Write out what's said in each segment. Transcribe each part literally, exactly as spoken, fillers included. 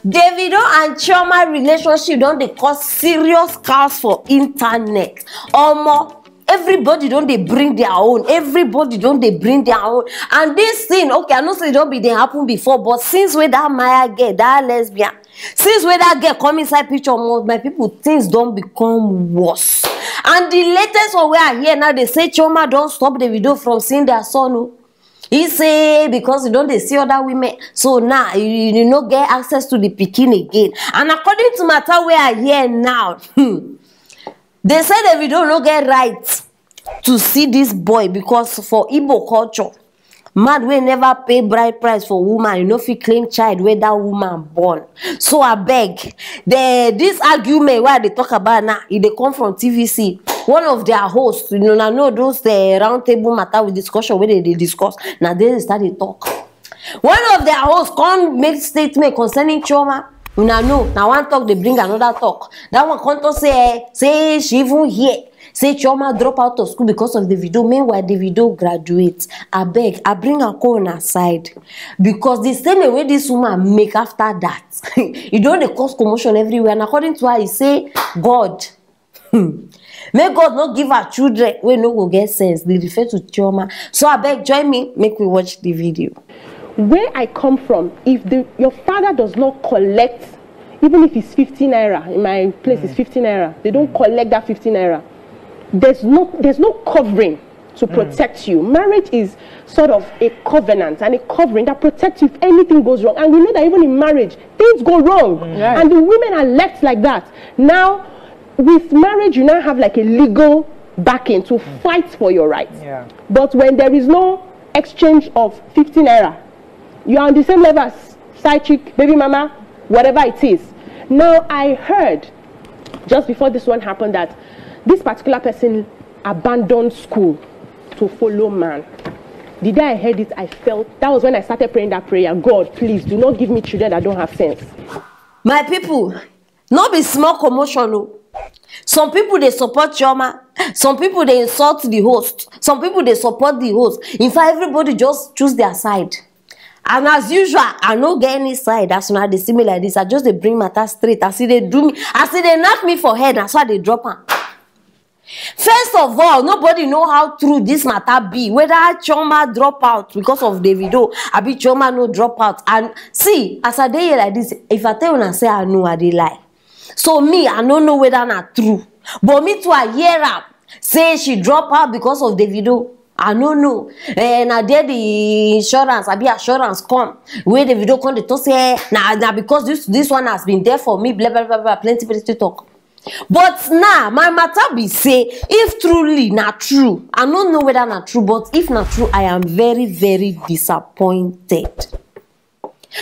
Davido and Chioma relationship don dey cause serious chaos for internet. Omo, everybody don dey bring their own. Everybody don dey bring their own. And this thing, okay, I know say e don be dey happen before, but since wey that Maya girl, that lesbian, since wey that girl come inside picture, omo, my people, things don become worse. And the latest one wey I hear now, dey say Chioma don stop Davido from seeing their son o. He say because he don dey see other women, so now he, he no get access to the pikin again. And according to matter wey I hear now, hmm, they say Davido no get right to see this boy because for Igbo culture, man wey never pay bride price for woman, you no fit claim child wey that woman born. So abeg, the this argument wey I dey talk about now, e dey come from T V C. One of their hosts, you know, na know those the round table matter with discussion wey they dey discuss. Na they start dey talk. One of their hosts come make statement concerning Chioma. Una know, na one talk dey bring another talk. That one come to say, eh, say she even hear say Chioma drop out of school because of Davido. Meanwhile, Davido graduate. Abeg, I bring am come una side because the statement wey this woman make after that, e don dey cause commotion everywhere. And according to her, e say God, hmm, make God no give her children wey no go get sense. Dey refer to Chioma. So abeg, join me, make we watch the video. Where I come from, if the your father does not collect, even if it's fifty naira, in my place is fifty naira, they don't collect that fifty naira. There's no there's no covering to protect you. Marriage is sort of a covenant and a covering that protects you if anything goes wrong. And we know that even in marriage, things go wrong. And the women are left like that. Now, with marriage, you now have like a legal backing to fight for your rights. Yeah. But when there is no exchange of fifty naira, you are on the same level as side chick, baby mama, whatever it is. Now, I heard just before this one happened that this particular person abandoned school to follow man. The day I heard it, I felt, that was when I started praying that prayer: God, please do not give me children that don't have sense. My people, no be small commotion o. Some people dey support Chioma, some people dey insult the host, some people dey support the host. In fact, everybody just choose their side. And as usual, I no get any side. As una dey see me like this, I just dey bring matter straight. As e dey do me, as e dey knock me for head, na so I dey drop am. First of all, nobody know how true this matter be, whether Chioma drop out because of Davido, abi Chioma no drop out. And see, as I dey here like this, if I tell una say I know, I dey lie. So me, I no know whether na true. But me too, I hear am say she drop out because of Davido. I no know. Eh, na there the insurance, abi assurance come. Wey Davido come dey talk say, eh, na, na because this, this one has been there for me, blah, blah, blah, blah, plenty, plenty talk. But now, my matter be say, if truly na true, I no know whether na true, but if na true, I am very, very disappointed.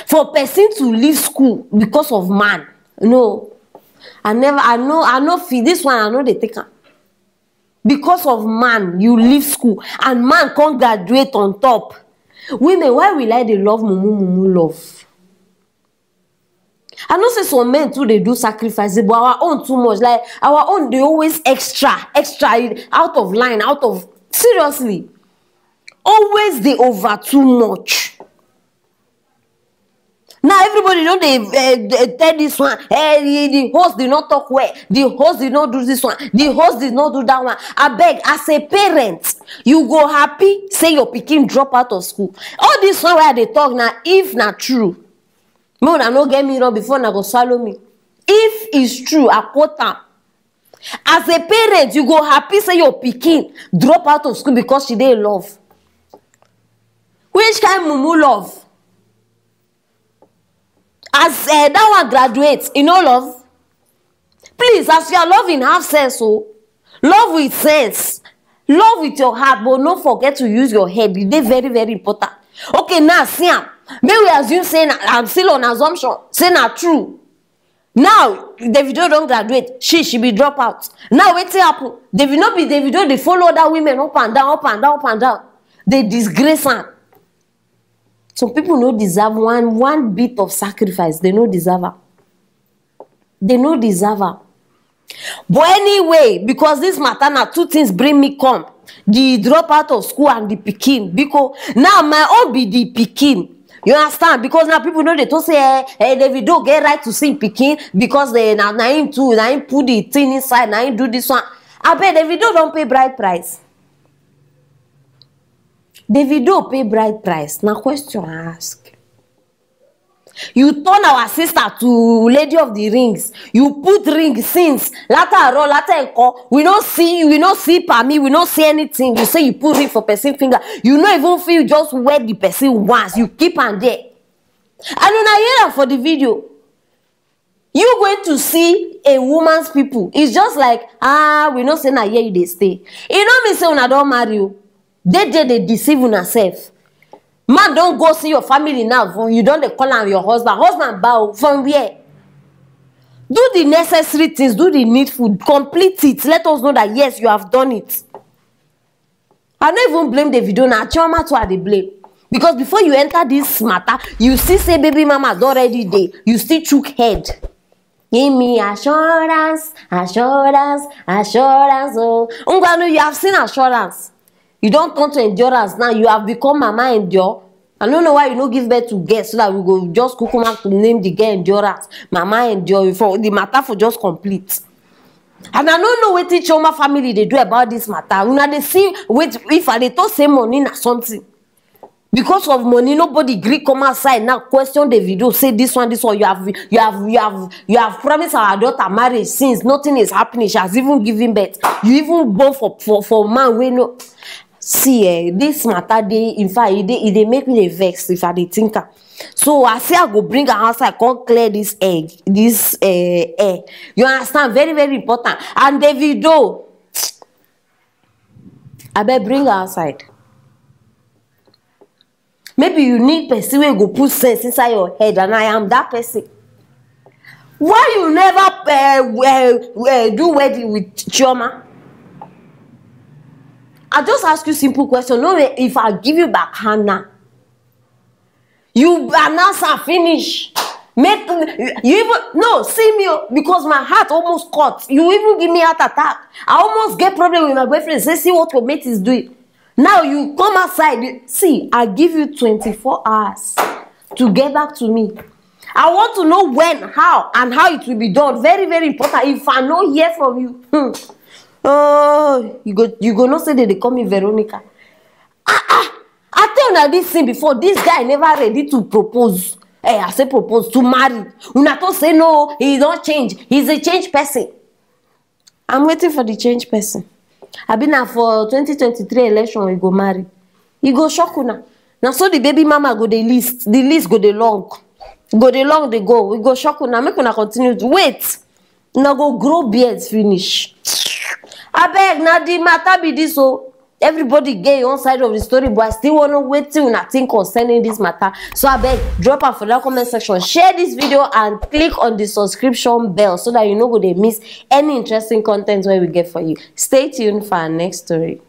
For person to leave school because of man, no. I never, I know, I know fit, this one, I no dey take am. Because of man, you leave school, and man come graduate on top. Women, why will I dey love mumu mumu love? I know say some men too dey do sacrifice, but our own too much. Like, our own dey always extra, extra, out of line, out of, seriously, always dey over too much. Now everybody don dey, eh, dey tell this one, eh, the, the host did not talk well, the host did not do this one, the host did not do that one. Abeg, as a parent, you go happy say your pikin drop out of school? All this one wey I dey talk na if na true. Make una no get me wrong before una go swallow me. If it's true, I quote am. As a parent, you go happy say your pikin drop out of school because she dey in love? Which kind mumu love? As, eh, that one graduate, you know love? Please, as you are loving, have sense o. Love with sense. Love with your heart, but no forget to use your head. E dey very, very important. Okay, now see am. Make we assume say na, I'm still on assumption. Say na true. Now, Davido don graduate. She, she be drop out. Now, wetin happen? Davido, no be Davido dey follow other women up and down, up and down, up and down. Dey disgrace am. Some people no deserve one, one bit of sacrifice. They no deserve am. They no deserve am. But anyway, because this matter na two things bring me come. The drop out of school and the pikin. Because now my own be the pikin. You understand? Because now people know they to say, eh, eh, Davido get right to sing pikin because they, na, na him too, na him put the thing inside, na him do this one. I bet Davido don't pay bride price. Davido pay bride price. Now question I ask. You turn our sister to Lady of the Rings. You put ring since. Later on, later nko. We no see, we no see Pami, we no see anything. You say you put ring for person finger. You no even feel just wear the person once. You keep am there. And una hear am for the video. You going to see a woman's people. It's just like, ah, we no say na here you dey stay. E no mean say una don marry o. Dey there dey deceive una sef. Man don go see your family now. You don dey call am your husband. Husband bow from where? Do the necessary things, do the needful, complete it. Let us know that yes, you have done it. I no even blame Davido, na Chioma too I dey blame. Because before you enter this matter, you see say baby mama don already dey. You still chook head. Give me assurance, assurance, assurance. Oh, Ngwanu, you have seen assurance. You don turn to endurance now. You have become mama endure. I no know why you no give birth to girl so that we go just kukuma to name the girl endurance. Mama endure. For the matter for just complete. And I no know wetin Chioma family dey do about this matter. Una dey see, wait, if I dey talk say money na something. Because of money, nobody gree come outside now question Davido, say this one, this one. You have, you have, you have, you have promised our daughter marriage since nothing is happening. She has even given birth. You even born for, for, for man wey no. See, eh, this matter dey, in fact, e dey, e dey make me dey vex if I dey think am. So I say I go bring am outside, come clear this egg, this, eh, air. You understand? Very, very important. And Davido, abeg bring am outside. Maybe you need person wey go put sense inside your head, and I am that person. Why you never, uh, uh, uh, do wedding with Chioma? I just ask you simple question. No, if I give you back hand now, you announce and finish. Make you even no see me o, because my heart almost cut. You even give me heart attack. I almost get problem with my boyfriend. Say, see what Komet is doing. Now you come outside. You, see, I give you twenty-four hours to get back to me. I want to know when, how, and how it will be done. Very, very important. If I no hear from you, hmm, oh, you go, you go know say they dey call me Veronica. Ah, ah, I tell una this thing before. This guy never ready to propose. Eh, I say propose, to marry. Una talk say no, he don change. He's a changed person. I'm waiting for the changed person. Abi na for twenty twenty-three election we go marry. E go shock una. Na so the baby mama go dey list. The list go dey long. Go dey long dey go. We go shock una. Make una continue to wait. Una go grow beard finish. Abeg, na the matter be this o. Everybody get your own side of the story, but I still wan know wetin una think concerning this matter. So abeg, drop am for that comment section. Share this video and click on the subscription bell so that you no go dey miss any interesting content wey we get for you. Stay tuned for our next story.